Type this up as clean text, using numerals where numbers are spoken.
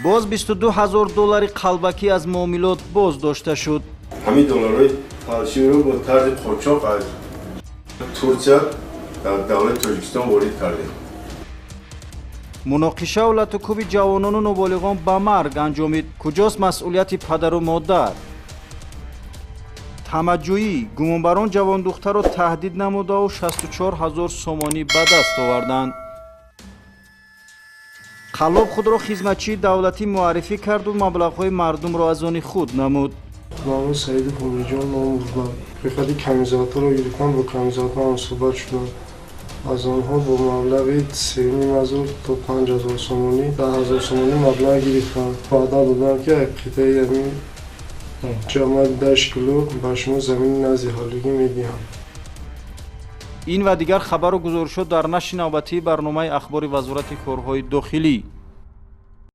Боз 22 ҳазор доллари қалбакӣ аз муомилот боз дошта шуд. Ҳамин долларҳои фалширо бо тарзи қочоқ аз Турсия дар давлати Тоҷикистон ворид кардем. Муноқишаву латукӯби ҷавонону ноболиғон ба марг анҷомид. Куҷост масъулияти падару модар? Тамаҷӯӣ: гумонбарон ҷавондухтарро таҳдид намудаву 64 ҳазор сомонӣ ба даст оварданд. Қаллоб худро хизматчии давлатӣ муаррифӣ карду маблағҳои мардумро аз они худ намуд. Маро Саиди Ҳомиҷон ном бурданд. Ҳақиқати камизатҳоро гирифтам, бо камизатҳо ҳамсӯҳбат шудам. Аз онҳо бо маблағи 3500 то 5000 сомонӣ, 10 000 сомонӣ маблағ гирифтам. Ваъда додам, ки қитъаи ҳамин ҷамъияти 10 кило ба шумо замини назди ҳавлигӣ медиҳам. Ин ва дигар хабару гузоришҳо дар нашри навбатии барномаи ахбори Вазорати корҳои дохилӣ.